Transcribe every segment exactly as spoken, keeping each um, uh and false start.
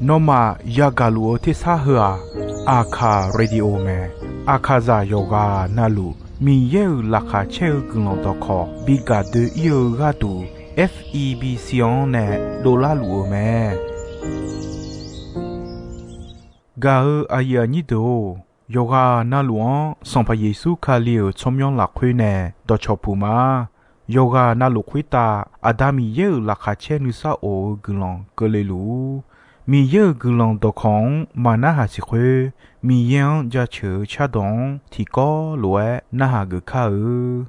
Nawmaf yagaq luf-eu tersar heu-aq, Aqkaq Radio mae. Aqkaqzaq yawqghaq navluf Miqyaer-euq laqkhaq caer-eu guiqlanq dawqkawq bi gaq doe-ir-eu gharduq, F E B C-anr nae dovlar luf-eu mae. Gaq-eu aqyuif aqnyir deuq-or, yawqghaq navluf-anr Sanqpaq Yeqsur Kali-euq tsawrmyanr lafkhoer nae dawqcawq puq ma. Yawqghaq navluf khoertav Aqda Miqyaer-euq laqkhaq caer nuisar of-eu guiqlanq keuvle luf-ur. Miqyaer-euq guiqlanq dawqkawq-anr maqnarhaq siq khoer, Miqyaer-anr jaceuq-eu cardawq-anr tiqkawv lof-aer narhaq geuf kar-eu.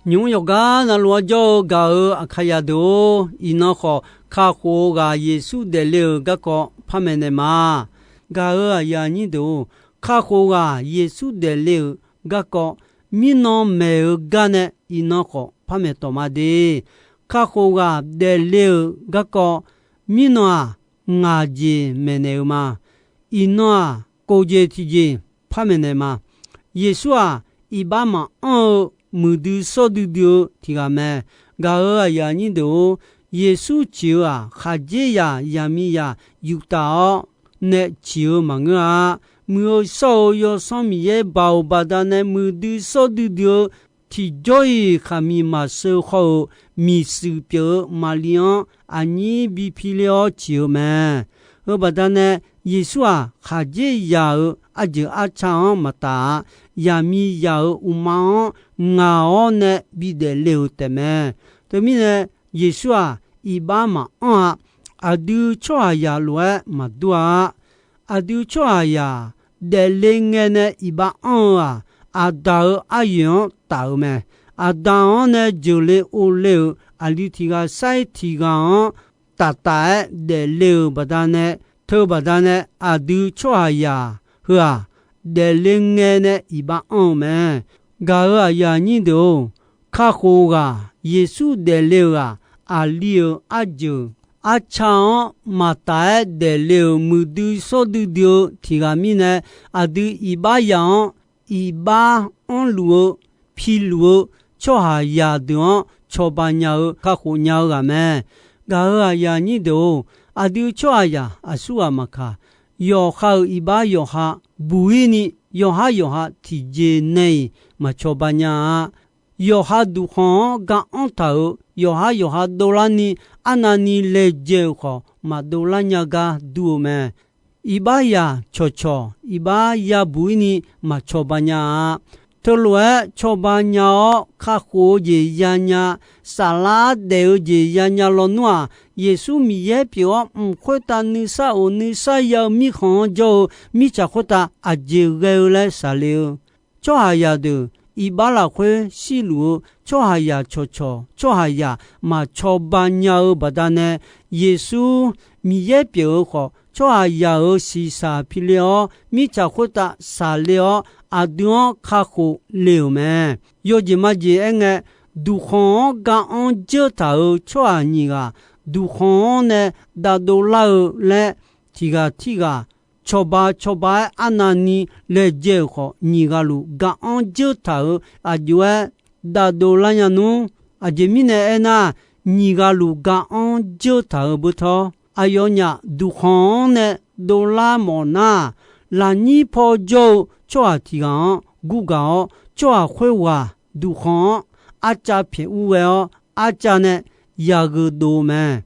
Nymq-mr yawqgar navluf-anr jawr-eu gaq-euq Aqkaqzaq deuq-or, iqnan khawf kakhof-eu ghaq Yeqsur daefle-euq garkawv par maeqnaeq ma. Gaq-euq aqyuif aqnyir deuq-or, kakhof ghaq Yeqsur daefle-euq garkawv mirnan maeq-eu gar nae iqnan khawf par maeqtawq ma de. Kakhof ghaq daefle-euq garkawv mirnan-aq, ngaq jeq maeqnaeq-eu ma. Iqnan-aq, kov jeq tiqjeq par maeqnaeq ma. Yeqsur-aq, iqbax maqanr-eu muiqdui shawr duidui-eu tiq ghaq mae. Gaq-euq aqyuif aqnyir deuq-or, Yeqsur ciq-eu-aq, khaqdzerzaq zaqmiqzaq yuf taf-awr nae ciq-eu maqngeur-a. Muiq-eu shawr-eu Yawsanr Miqyaer baoq baqdanae muiqdui shawr duidui-eu tiqjawr-iq khaqmiq maqsheu khawr-eu miqshuif pyeuf-eu Maqli-anr aqnyir bi piler-awr ciq-eu mae. Heu baqdanae Yeqsur-aq, khaqdzerzaq-euq arjeuq arca-anr maqtaf-a. Zaqmiqzaq-euq uqma-anr ngaq-awr nae bidaef le-euq taefmae. Teumirnae, Yeqsur-aq, iqbax maqanr-a. Aqdui tsawrhaqzaq lof-aer maqdur-a. Aqdui tsawrhaqzaq daefle ngae nae iqbax anr-eu-aq, Aqdaq-euq aryoeq-anr taf-eu mae. Aqdaq-anr nae jeuqle ovle-euq aqli tiq ghaq sair tiq ghaq-anr taqtaf-aer daefle-euq baqdanae, teu baqdanae aqdui tsawrhaqzaq heu-aq, daefle ngae nae iqbax anr-eu mae. Gaq-euq aqyuif aqnyir deuq-or, kakhof ghaq Yeqsur daefle-euq-aq, aqli-euq arjeuq arca-anr maqtaf-aer daefle-euq muiqdui shawr duidui-eu tiq ghaq mirnae, aqdui iqbaxzaq-anr iqbax anrluf-eu piluf-eu tsawrhaqzaq deuq-anr cawba nya-eu kakhof nya-eu ghaq mae. Gaq-euq aqyuif aqnyir deuq-or, aqdui tsawrhaqzaq aqsurghaq maqkaq, yawqha-euq iqbax yawqha buq-ir ni, yawqhar yawqha tiqjeq nae-iq maqcawba nya-a. Yawqha duqkhanq-anr ga anr taq-euq yawqhar yawqha dovlar ni, arnavni laejae-euq khawf maqdov lar nya gar dur-eu mae. Iqbaxzaq cawqcawq iqbax yabuq-ir ni maqcawba nya-a. Teulof-aer cawba nya-awr kakhof-eu jeq yanya, saflar daef-eu jeq yanya lawnmr-aq, Yeqsur Miqyaer pyeuf-awr mq khoertav nuisar of nuisar ya-eu mirkhanq-anr jawr-eu mirtsaq khoertav aqjeq ghae-eu laer shaqle-eu tsawrhaqzaq deuq iqbax lafkhoer shirluf-eu tsawrhaqzaq cawqcawq tsawrhaqzaq maqcawba nya-eu baqdanae, Yeqsur Miqyaer pyeuf-eu khawf, tsawrhaqzaq-euq shiqshaq piler-awr, mirtsaq khoertav shaqle-awr, aqdui-anr kakhof le-euq mae. Yawjeq majeq aerngae, duqkhanq-anr ga anr dzeur taq-euq tsawrhaq nyiq ghaq, duqkhanq-anr nae dav dovlar-eu laer, tiq ghaq tirghaq cawba cawba-aer arnavni laejae-euq khawf, nyiq ghaq luf ga anr dzeur taq-euq aqjox-aer dav dovlar nya nmr. Aqjeq mirnae aernar, nyiq ghaq luf ga anr dzeur taq-euq beutawr, aqyawfnyaf duqkhanq-anr nae dovlar mawf nar, lafnyir paw jawr-eu tsawrhaq tiq ghaq-anr gurgaq-awr, tsawrhaq khoerghaq duqkhanq-anr arcav pyaeq ur ghae-awr, arcav nae yagheu dov-eu mae.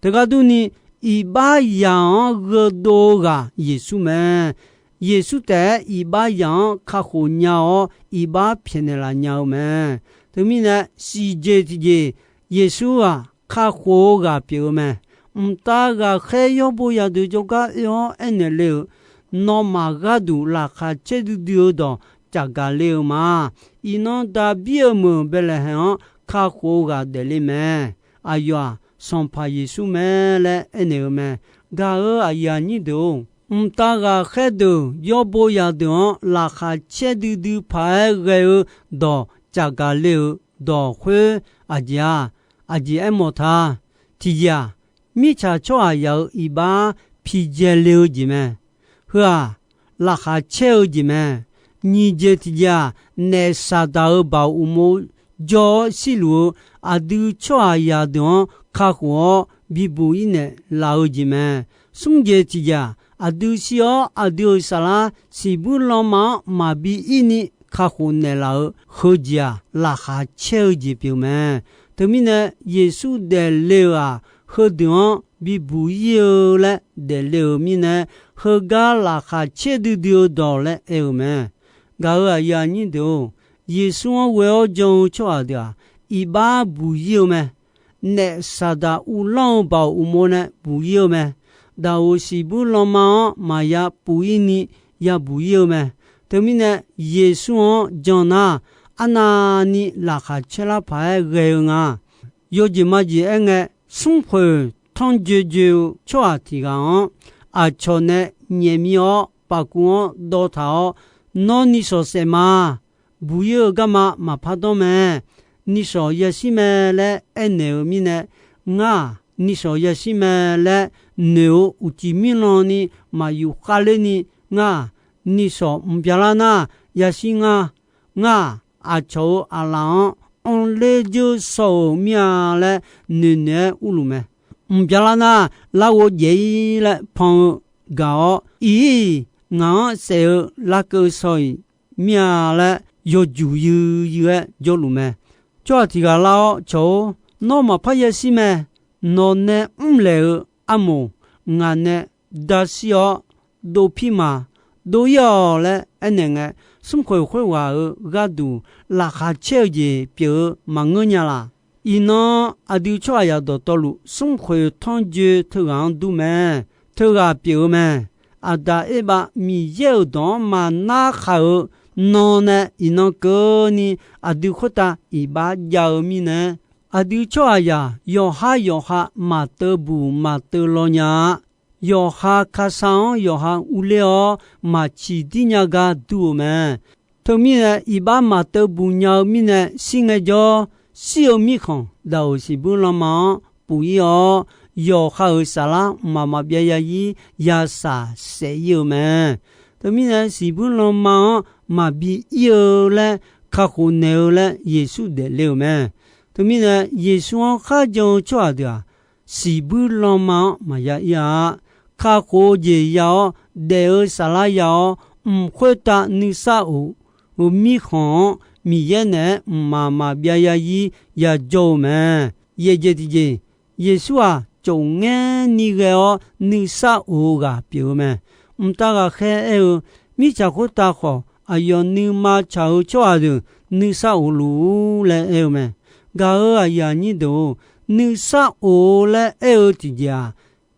Teugar durni, iqbaxzaq-anr gheudov-eu ghaq Yeqsur mae. Yeqsur taef-aer iqbaxzaq-anr kakhof nya-awr, iqbax pyaeqnaeq laf nya-eu mae. Teumirnae, siqjeq tiqjeq, Yeqsur-aq, kakhof-eu ghaq pyeuf-eu mae. Mqtav ghaqkhaer yawrbo yadeuq jawrgar oe-awr aernaeq le-euq, nawmaf gharduq laqkhaq caer duidui-eu dawq caqgaq le-eu ma. Iqnan Daqbir-eu meuq Baeqlaeqhaeq-anr kakhof-eu ghaq daefle mae. Aqyawf-aq, Sanqpaq Yeqsur mae laer aernaeq-eu mae. Gaq-euq aqyuif aqnyir deuq-or, mqtav ghaqkhaer deuq yawrbo yadeuq-anr laqkhaq caer duidui paq-aer ghae-eu dawq caqgaq le-euq dawq khoer aqjeq-aq, aqjeq aermawf ta. Tiqjeq-aq, mirtsaq tsawrhaqzaq-euq iqbax pijae le-eu jeq mae. Heu-aq, laqkhaq caer-eu jeq mae. Nyiq jeq tiqjeq-aq, naef Saqdaq-euq baoq uqmov jawr-awr shirluf-eu aqdui tsawrhaqzaq deuq-anr kakhof-awr bibuq-ir naeqlaf-eu jeq mae. Smr jeq tiqjeq-aq, aqdui shir-awr aqdui-euq saflar siqbuir lanma-anr maqbi ir ni kakhof naeqlaf-eu heujeq-aq, laqkhaq caer-eu jeq pyeuf mae. Teumirnae, Yeqsur daefle-euq-aq, heudeuq-anr bibuq-ir-eu laer daefle-euq mirnae, heugar laqkhaq caer duidui-eu dawq laer aer-euq mae. Gaq-euq aqyuif aqnyir deuq-or, Yeqsur-anr ghoe-awr jan-eu tsawrhaq deuq-aq, iqbax buq-ir-eu mae. Naef Saqdaq uvlanr-eu baoq uqmov nae buq-ir-eu mae. Daqoq siqbuir lanma-anr maqya puf-ir ni yabuq-ir-eu mae. Teumirnae, Yeqsur-anr jan nar, arnavni laqkhaq caer lar paq-aer ghae-eu nga. Yawjeq majeq aerngae, smrkhoeq tanrjoe joe-eu tsawrhaq tiq ghaq-anr, aqcawq nae nyaef mir-awr pafkuv-anr dawv taq-awr, Nawr nishawq saef ma. Buq-ir-eu garma maqpar danr mae. Nishawq yashir mae laer aernaeq-eu mirnae, Ngar-aq, nishawq yashir mae laer noeq-eu uqcif mirlan ni maq yufkhav ler ni, ngar-aq, nishawq mq byalar nar yashir nga. Ngar-aq, aqcawq-euq aqlaf-anr anrler dzeur shaw-euq mir-a laer noeqnoeq-aer urluf mae. Mq byanlar nar, larghov jaev-ir laer pan-eu gaq-awr, ir-ir ngaq-anr saef-eu larkeuv shaw-iq mir-a laer yawjuq yuiyui-aer jawrluf mae. Tsawrhaq tiq ghaq lar-awr, Cawq-or, nawr maqpar yashir mae. Nawq nae mrlaeq-eu armoq ngaq nae dashir-awr, dov pir ma. Dov-ir-awq laer aernaeq ngae, smrkhoeq khoerghaq-euq gharduq laqkhaq caer-eu jeq pyeuf-eu maqngeur nya laq. Iqnan aqdui tsawrhaqzaq dawqtawvluf, smrkhoeq tanrjoe teughaq-anr dur mae. Teughaq pyeuf-eu mae. Aqdaq Erbav Miqyaer-euq dawq-anr maqnar khaq-eu nan nae iqnan keuvni aqdui khoertav iqbax jav-eu mirnae, aqdui tsawrhaqzaq yawqhar yawqha maqteuv buq maqteuv law nya-a. Yawqha kasa-anr yawqha urler-awr, maqciq dir nya gar dur-eu mae. Teumirnae, iqbax maqteuv buq nya-eu mirnae, shir ngaejawr, shir-eu mirkhanq daq-euq siqbuir lanma-anr puf-ir-awr, yawqha-euq saflar mqmaq maqbyav ya-ir, yashaq saef-ir-eu mae. Teumirnae, siqbuir lanma-anr maqbi ir-eu laer kakhof naeq-eu laer Yeqsur daefle-euq mae. Teumirnae, Yeqsur-anr kharjan-eu tsawrhaq deuq-aq, siqbuir lanma-anr maqya ir-a. Kakhof-eu jeq ya-awr, daef-eu saflar ya-awr, mq khoertav nuisar of-eu mirkhanq-anr Miqyaer naeq-aer mqmaq maqbyav ya-ir yajawr-eu mae. Yaeqjeq tiqjeq, Yeqsur-aq, tsofngaer ni ghae-awr nuisar of-eu ghaq pyeuf-eu mae. Mqtav ghaqkhaer aer-eu, mirtsaq khoertav khawf, aqyawf nuima tsaq-eu tsawrhaq deuq nuisar of luf-ur laer aer-eu mae. Gaq-euq aqyuif aqnyir deuq-or, nuisar of-eu laer aer-eu tiqjeq-aq,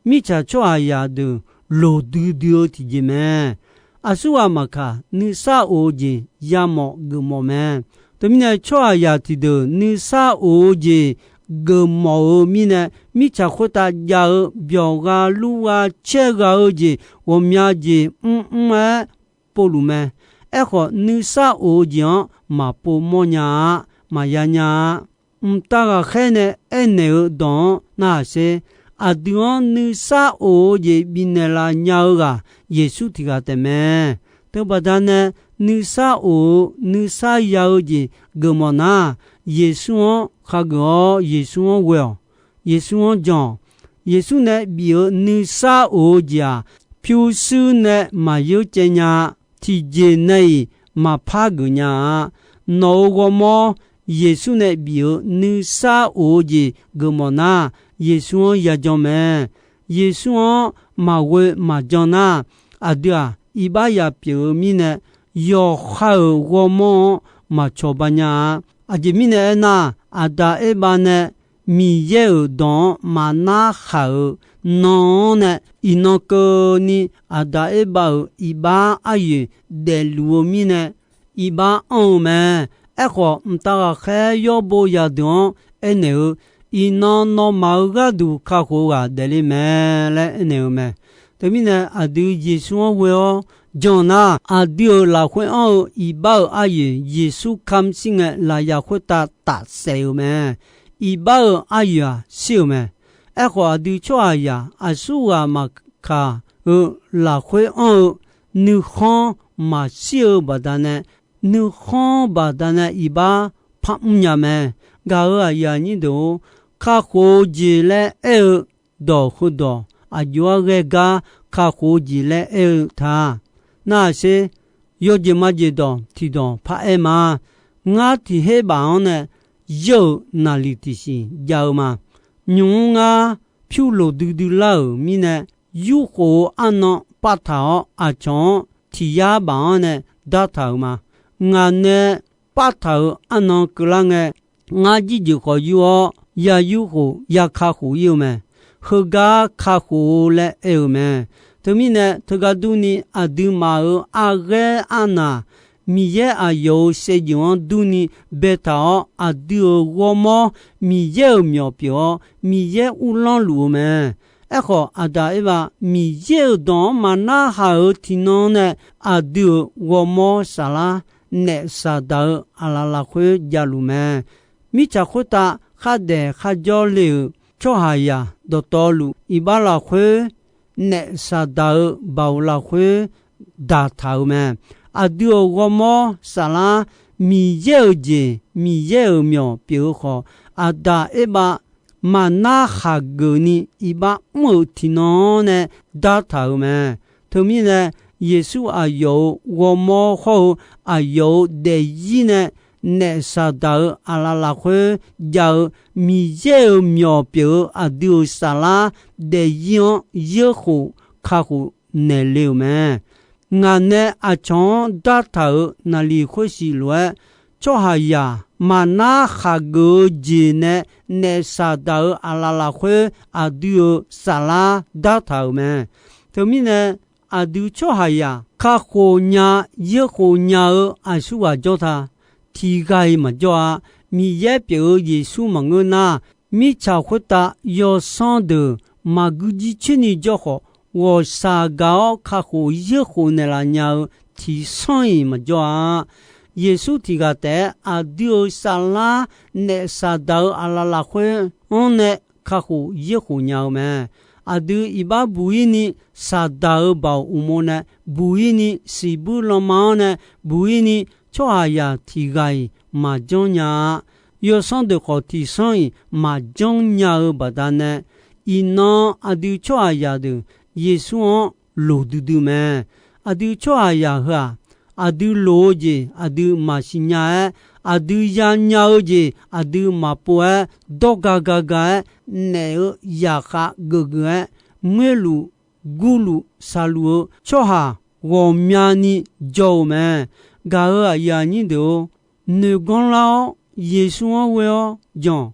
mirtsaq tsawrhaqzaq deuq loqdui dui-eu tiqjeq mae. Aqsurghaq maqkaq, nuisar of-eu jeq yamawf geufmawf mae. Teumirnae, tsawrhaqzaq tiqdeuq nuisar of-eu jeq geufmawf-eu mirnae, mirtsaq khoertav jav-eu byawq gha lur gha caer gha-eu jeq ghawqmya jeq mrmr-aer povluf mae. Aerkhawf, nuisar of-eu jeq-anr maqpov mawrnya-a, maqya nya-a. Mqtav ghaqkhaer nae aernaeq-eu dawq-anr narhaq sher. Aqdui-anr nuisar of-eu jeq bifnaeq laf nya-eu ghaq Yeqsur tiq ghaq taef mae. Teubaqda nae nuisar of-eu nuisar ya-eu jeq geufmawf nar, Yeqsur-anr khageuf-awr Yeqsur-anr ghoe-awq. Yeqsur-anr jan-awq. Yeqsur nae bif-eu nuisar of-eu jeq-aq, pyurshuir nae maqyeur caev nya-a. Tiqjeq nae-iq maqpar geuf nya-a. Nawq-euq ghawrmawr Yeqsur nae bif-eu nuisar of-eu jeq geufmawf nar, Yeqsur-anr yajan mae. Yeqsur-anr maqghoe maqjan nar, aqdui-aq iqbax ya pyeuf-eu mirnae, yawqha-euq ghawrmawr-anr maqcawq ba nya-a. Aqjeq mirnae aernar, Aqdaq Erbav nae Miqyaer-euq dawq-anr maqnar khaq-euq nan-anr nae, iqnan keuvni Aqdaq Erbav-euq iqbax aryoeq daefluf-eu mirnae, iqbax anr-eu mae. Aerkhawf, mqtav ghaqkhaer yawrbo yadeuq-anr aernaeq-eu, iqnan nawmaf-euq gharduq kakhof-eu ghaq daefle mae laer aernaeq-eu mae. Teumirnae, aqdui Yeqsur-anr ghoe-awr jan nar, aqdui-euq lafkhoer anr-eu iqbax-euq aryoeq Yeqsur kamq shir ngae, lafyaq khoertav tafsaef-euq mae. Iqbax-euq aryoeq-aq shir-euq mae. Aerkhawf, aqdui tsawrhaqzaq aqsurghaq maqkaq-eu lafkhoer anr-eu nuikhanr maqshir-eu baqdanae, nuikhanr baqdanae iqbax par mrnya mae. Gaq-euq aqyuif aqnyir deuq-or, kakhof-eu jeq laer aer-eu dawq heudawq aqjox-aer ghae gar kakhof-eu jeq laer aer-eu ta. Narhaq sher, yawjeq majeq dawq tiqdawq paraer ma. Ngar tiq her baf-anr nae yawr-euq naqliq tiqsiq jav-eu ma. Nymq-mr ngar pyur loqdui dui lar-euq mirnae, yurkhof-eu arnan partaq-awr aqcawq-anr tiq yar baf-anr nae dartaq-euq ma. Ngaq nae partaq-euq arnan keuvlar ngae, ngar jirjeuq khawf yur-awr ya yurkhof ya kakhof-ir-eu mae. Heugar kakhof-eu laer aer-eu mae. Teumirnae, teugar durni aqduimaf-euq arghaer arnaq, Miqyaer aqyawf-euq shaevdzeuf-anr durni baetaq-awr, aqdui-euq ghawrmawr Miqyaer-euq myawq pyeuf-awr, Miqyaer uvlanr luf-eu mae. Aerkhawf, Aqdaq Erbav Miqyaer-euq dawq-anr maqnar haq-euq tiqnan nae, aqdui-euq ghawrmawr saflar naef saqdaq-eu aqlaf lafkhoer javluf mae. Mirtsaq khoertav khardaef kharjawr le-euq tsawrhaqzaq dawqtawvluf, iqbax lafkhoer naef saqdaq-eu baoq lafkhoer daqtaq-euq mae. Aqdui-euq ghawrmawr saflar Miqyaer-euq jeq, Miqyaer-euq myawq pyeuf-eu khawf, Aqdaq Erbav maqnar khaqgeuf ni iqbax mr-euq tiqnan-anr nae dartaq-euq mae. Teumirnae, Yeqsur aqyawf-euq ghawrmawr hawr-eu aqyawf-euq daefzir nae naef Saqdaq-euq aqlaf lafkhoer jav-eu Miqyaer-euq myawq pyeuf-eu aqdui-euq saflar daefzir-anr yaerkhof kakhof naeq le-euq mae. Ngaq nae aqcawq-anr dartaq-euq naqliq khoersiq lof-aer, tsawrhaqzaq maqnar khaqgeuf-eu jeq nae naef Saqdaq-euq aqlaf lafkhoer aqdui-euq saflar dartaq-euq mae. Teumirnae, aqdui tsawrhaqzaq kakhof nya, yaerkhof nya-eu aqsurghaq jawr ta. Tiq ghaq-iq maqjawr-a. Miqyaer pyeuf-eu Yeqsur maqngeur nar, mirtsaq khoertav yawsanr deuq maqgui jircoer ni jawr khawf, ghawqshaq gaq-awr kakhof yaerkhof naeqlaf nya-eu tiqsanr-iq maqjawr-a. Yeqsur tiq ghaq taef-aer aqdui-euq saflar naef Saqdaq-euq aqlaf lafkhoer-anr nae kakhof yaerkhof nya-eu mae. Aqdui iqbax buq-ir ni Saqdaq-euq baoq uqmov nae buq-ir ni, siqbuir lanma-anr nae buq-ir ni, tsawrhaqzaq tiq ghaq-iq maqjanr nya-a. Yawsanr deuq khawf tiqsanr-iq maqjanr nya-eu baqdanae, iqnan aqdui tsawrhaqzaq deuq Yeqsur-anr loq duidui mae. Aqdui tsawrhaqzaq heu-aq, aqdui loq-eu jeq aqdui maqsiq nya-aer, aqdui yanya-eu jeq aqdui maqpov-aer, dawrga gaga-aer, naef-eu zaqkhav geufgeuf-aer, ngoerluf gurluf shaqluf-eu tsawrhaq ghawqmyani jawr-eu mae. Gaq-euq aqyuif aqnyir deuq-or, noeqganr lar-awr Yeqsur-anr ghoe-awr jan.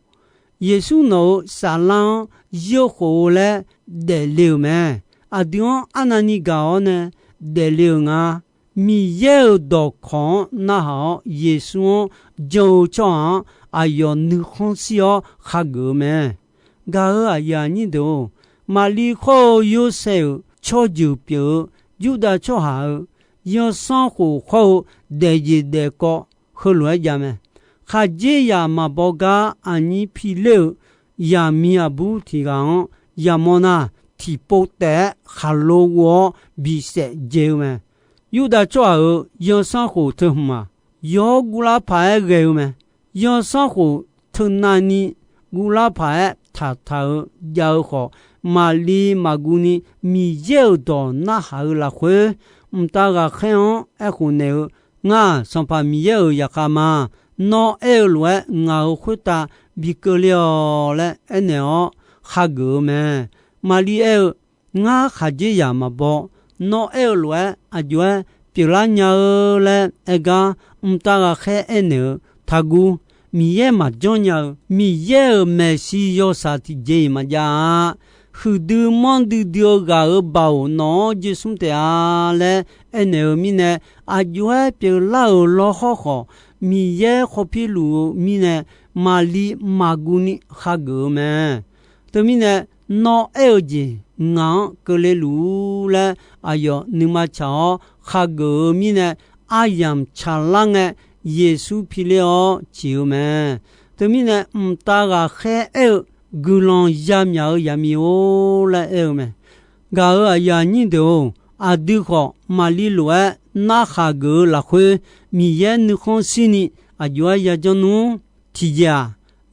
Yeqsur nawq-euq saflar-anr yaerkhof-eu laer daefle-euq mae. Aqdui-anr arnavni gaq-awr nae daefle-euq nga. Miqyaer-euq dawqkawq-anr narhaq-awr Yeqsur-anr jan-eu tsawrhaq-anr aqyawf nuikhanr shir-awr khageuf-eu mae. Gaq-euq aqyuif aqnyir deuq-or, Maqlir khawr-eu Yorsaev-euq tsawrjeuq pyeuf-eu Yurdav tsawrhaq-euq yawsanr khof khawr-eu daefjeq daefkawv heulof-aer jav mae. Khaqdzerzaq maqbaw gar aqnyir pi ler-euq zaqmiq aqbur tiq ghaq-anr yamawr nar, tiqpov taef-aer khaqlo ghov-awr bisaef dzae-eu mae. Yurdav tsawrhaq-euq yawsanr khof teu hmq-aq, yawr guvlar paq-aer ghae-eu mae. Yawsanr khof teu navni guvlar paq-aer taqtaq-eu jav-eu khawf, Maqlir maqguv ni Miqyaer-euq dawq narhaq-eu lafkhoer, mqtav ghaqkhaer-anr aerkhof naeq-eu, Ngar-aq, Sanqpaq Miqyaer-euq zaqkhav ma. Nawr aer-eu lof-aer ngaq-euq khoertav bi keuvle-awq laer aernaeq-awr khageuf-eu mae. Maqlir aer-eu, Ngar khaqdzerzaq maqbaw. Nawr aer-eu lof-aer aqjox-aer pyeuflar nya-eu laer aer gar, mqtav ghaqkhaer aernaeq-eu, Taqguv. Miqyaer maqjanr nya-eu, Miqyaer-euq maeqshi yawshaq tiqjeq-iq maqjav-a. Huiqdui manrdui dui-eu ghaq-euq baoq nawq-anr jersmr taef-a laer aernaeq-eu mirnae, aqjox-aer pyeuflar-euq lawrhawr khawf, Miqyaer khawf pirluf-eu mirnae, Maqlir maqguv ni khageuf-eu mae. Teumirnae, Nawr aer-eu jeq ngaq-anr keuvle luf-ur laer aqyawf nuima tsaq-awr khageuf-eu mirnae, aryamq tsaqlar ngae Yeqsur piler-awr ciq-eu mae. Teumirnae, mqtav ghaqkhaer aer-eu, Guiqlanq yamyaq-eu zaqmiq-or laer aer-eu mae. Gaq-euq aqyuif aqnyir deuq-or, aqdui khawf Maqlir lof-aer narkhaq geuf-eu lafkhoer Miqyaer nuikhanr shirni aqjox-aer yajanr nmr. Tiqjeq-aq,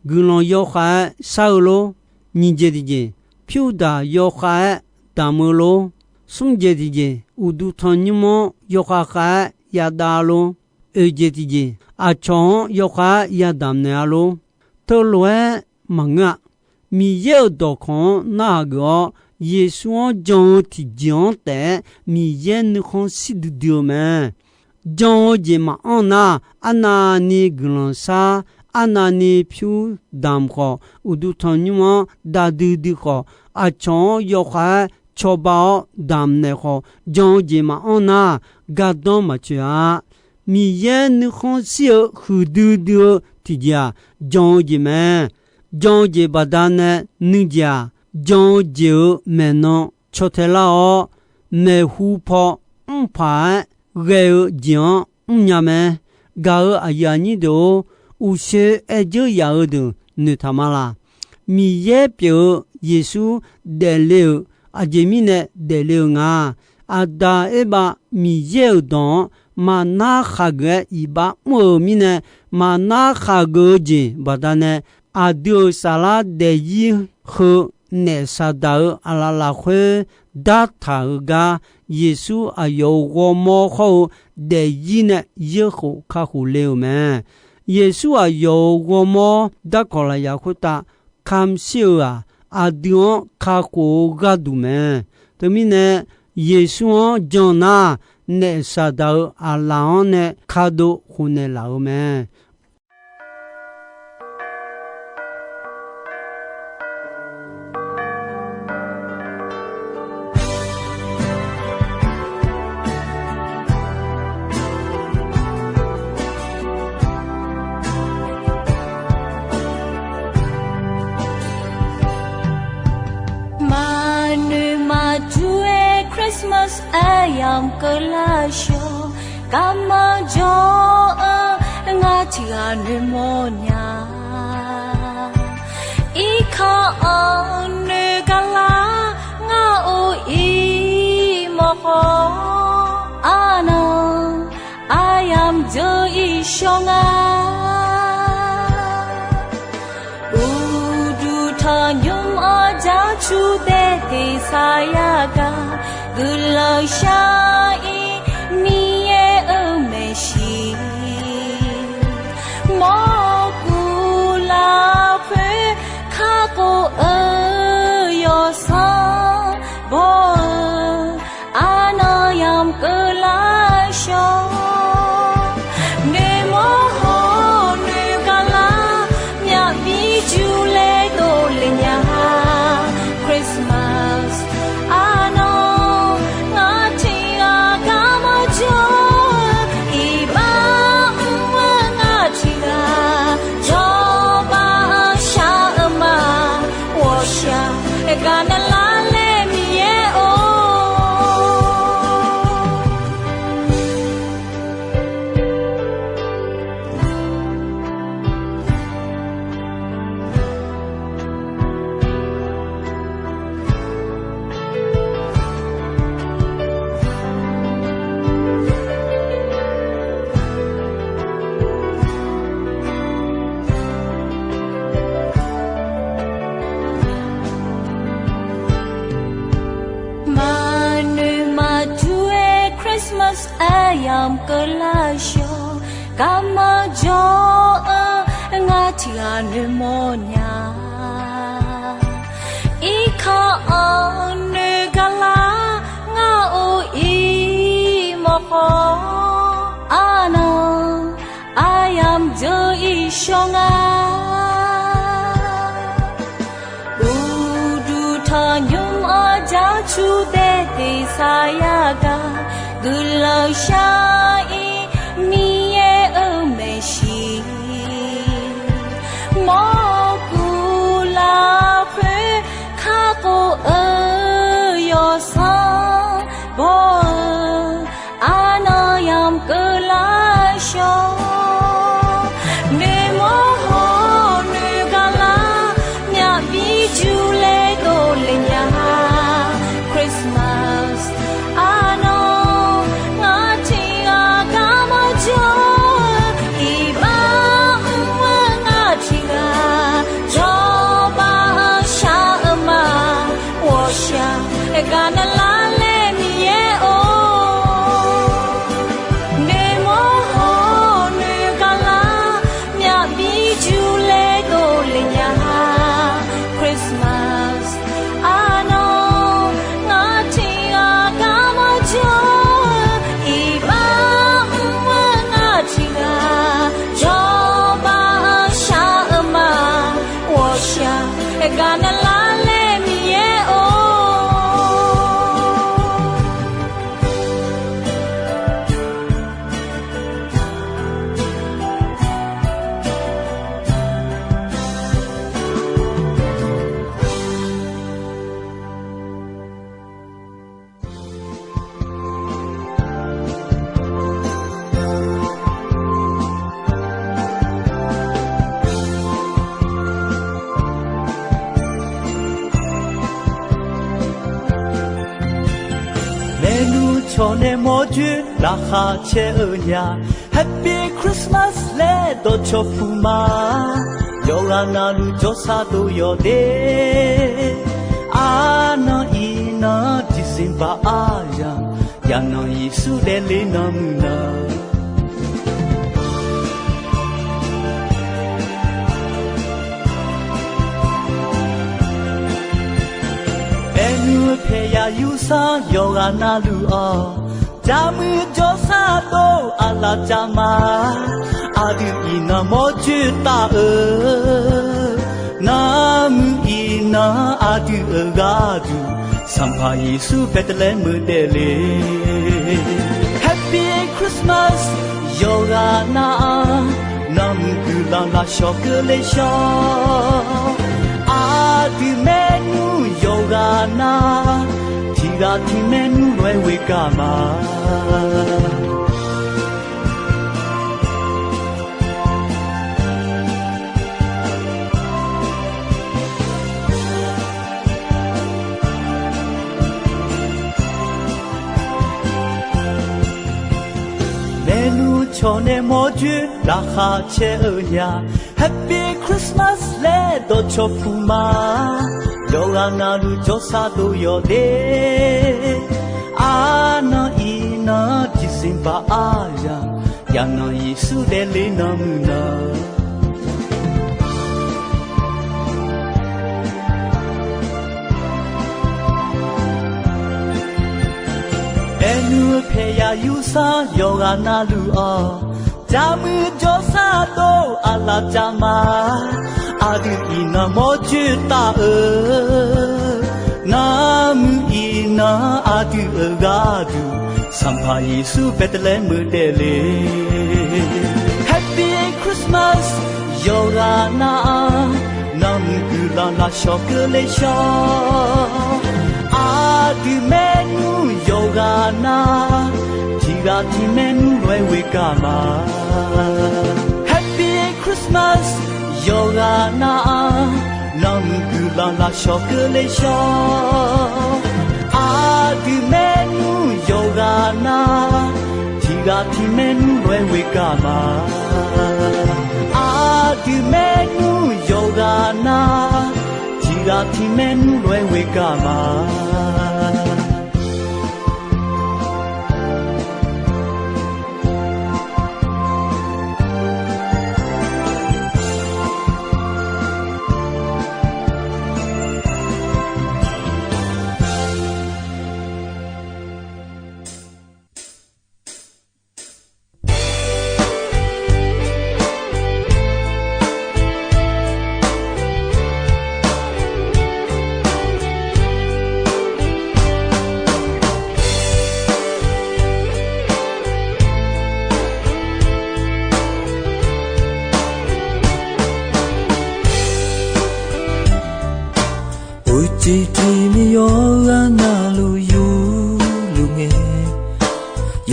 guiqlanq yawkhav-aer shar-eu lor. Nyiq jeq tiqjeq, pyurdaq yawkhav-aer damq-eu lor. Smr jeq tiqjeq, uqduq tanqnymr-anr yawkhav khav-aer yadav lor. Oeq jeq tiqjeq, aqcawq-anr yawkhav-aer yadamq naeq-a lor. Teulof-aer maqngeur-a. Miqyaer-euq dawqkawq-anr narhaq geuf-awr, Yeqsur-anr jan-eu tiqjeq-anr taef-aer Miqyaer nuikhanr shir duidui-eu mae. Jan-eu jeq maqanr nar, arnavni guiqlanq shar, arnavni pyur damq khawf, uqduq tanqnymr-anr dav duidui khawf, aqcawq-anr yawkhav-aer cawba-awr damq naeq khawf, jan-eu jeq maqanr nar, gardanr maqtsoeq-a. Miqyaer nuikhanr shir-eu huiqdui dui-eu tiqjeq-aq, jan-eu jeq mae. Jan-eu jeq baqdanae nuijeq-aq, jan-eu jeq-euq maeqnan caw tae lar-awr, maeqhu paw mrpaq-aer ghae-eu jeq-anr mrnya mae. Gaq-euq aqyuif aqnyir deuq-or, uqshoe aer dzeur yaf-eu deuq noeqtaq ma laq. Miqyaer pyeuf-eu Yeqsur daefle-euq aqjeq mirnae daefle-eu nga. Aqdaq Erbav Miqyaer-euq dawq-anr maqnar khaqgeuf-aer iqbax mr-euq mirnae, maqnar khaqgeuf-eu jeq baqdanae, aqdui-euq saflar daefzir heu naef Saqdaq-euq aqlaf lafkhoer dartaq-eu gar, Yeqsur aqyawf-euq ghawrmawr hawr-eu daefzir nae yaerkhof kakhof le-euq mae. Yeqsur aqyawf-euq ghawrmawr darkawq lafyaq khoertav kamq shir-euq-aq, aqdui-anr kakhof-eu gharduq mae. Teumirnae, Yeqsur-anr jan nar, naef Saqdaq-euq aqlaf-anr nae kadov khofnaeq laf-euq mae. Maqnoeq maqdur-aer Christmas aryamq keuvlar shawr, garmanr jawr-eu ngar tiqghaq noeqmawr nya. Irkanr-anr noeq gaqlar ngar or-ir mawrkhawf, arnan aryamq dzeur-ir shawr nga. Uqduq tanqnymr-anr jacur daev teq saqyar gaq, guiqlanq shar-ir Miqyaer-euq maeqshi, mawrkuv lafkhoer kakhof-eu yawsanr baw-eu, arnan yamq keuvlar shawr. Noeqmawr hawr noeq gaqlar, myavbir julae dovle nya. Christmas arnan ngar tiqghaq garmanr jawr-eu, iqbax mr-eu ngar tiqghaq jawrbav shar-eu ma. Ghawqshaq gaqnaeq lar laer Miqyaer or. Maqnoeq maqdur-aer Christmas aryamq keuvlar shawr, garmanr jawr-eu ngar tiqghaq noeqmawr nya. Irkanr-anr noeq gaqlar ngar or-ir mawrkhawf, arnan aryamq dzeur-ir shawr nga. Uqduq tanqnymr-anr jacur daev teq saqyar gaq, guiqlanq shar-ir Miqyaer-euq maeqshi, mawrkuv lafkhoer kakhof-eu yawsanr baw-eu, arnan yamq keuvlar shawr. Noeqmawr hawr noeq gaqlar, myavbir julae dovle nya. Christmas arnan ngar tiq Cawq nae mawrjoer laqkhaq caer-eu nya, Happy Christmas laer dawqcawq puq ma. Yawqghaq navluf jawrsar dov yawq de. Arnan iqnan December aryamq, yaqnan Yeqsur daefle nan muiq nan. Aernmr paeqyaq yursanr yawqghaq navluf-awq, jaqmuiq jawrsar dov aqlaf jav ma. Aqdui iqnan mawrjoer taf-eu, nanmuiq iqnan aqdui-euq gharduq, Sanqpaq Yeqsur Bethlehem-eu daefle. Happy Christmas yawqghaq nar-a, nanmuiq guiqlanq lafshawq keuvle shawr. Aqdui maernmr yawqghaq nar, tiqghaq tiq maernmr lof-aer ghoegaq ma. Maernmr cawq nae mawrjoer laqkhaq caer-eu nya, Happy Christmas laer dawqcawq puq ma. Yawqghaq navluf jawrsar dov yawq de. Arnan iqnan December aryamq, yaqnan Yeqsur daefle nan muiq nan. Aernmr paeqyaq yursanr yawqghaq navluf-awq, jaqmuiq jawrsar dov aqlaf jav ma. Aqdui iqnan mawrjoer taf-eu, nanmuiq iqnan aqdui-euq gharduq, Sanqpaq Yeqsur Bethlehem-eu daefle. Happy Christmas yawqghaq nar-a, nanmuiq guiqlanq lafshawq keuvle shawr. Aqdui maernmr yawqghaq nar, tiqghaq tiq maernmr lof-aer ghoegaq ma. Happy Christmas yawqghaq nar-a, nanmuiq guiqlanq lafshawq keuvle shawr. Aqdui maernmr yawqghaq nar, tiqghaq tiq maernmr lof-aer ghoegaq ma. Aqdui maernmr yawqghaq nar, tiqghaq tiq maernmr lof-aer ghoegaq ma. Uqcif tiq miqyaw-eu ghaq navluf yurluf ngae,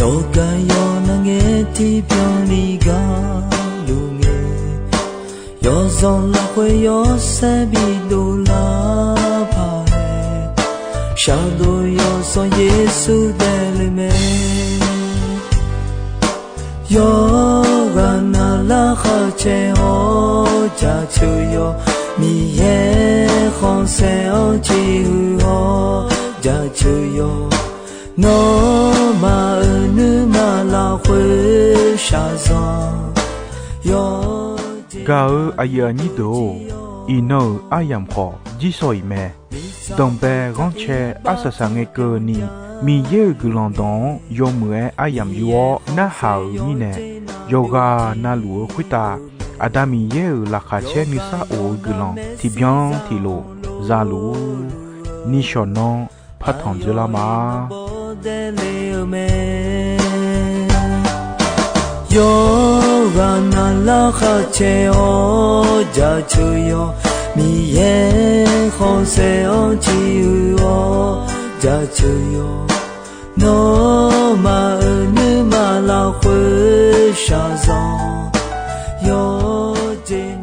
yawqgar yawqnav ngae tiqbyan ni gar luf ngae, yawzanq lafkhoer yawshaer bidov lar paq-aer, shardov yawsanr Yeqsur daefle mae. Yawqghaq nav larkhaq caer-awr jaceuq yawq, Miqyaer khanqsaer-anr ciqhuiq-awr jaceuq yawq, nawmaf-euq nuima lafkhoer shaqzanq yawq. Gaq-eu aqyuif aqnyir deuq-or, iqnan-euq aryamq khawf jirsawq iq mae. Danqbae ghanrcae arsaq saq ngae keuvni, Miqyaer-euq guiqlanq dawq-anr yawmuiq-aer aryamq yur-awr narhaq-euq mirnae, yawqghaq navluf-eu khoertav Aqda Miqyaer-euq laqkhaq caer nuisar of-eu guiqlanq tiqbyan tiqlof za luf-ur. Nishawq nanr partanq dzoerlar ma. Yawqghaq nav larkhaq caer-awr jaceuq yawq, Miqyaer khanqsaer-anr ciqhuiq-awr jaceuq yawq, nawmaf-euq nuima lafkhoer shaqzanq yawqjeq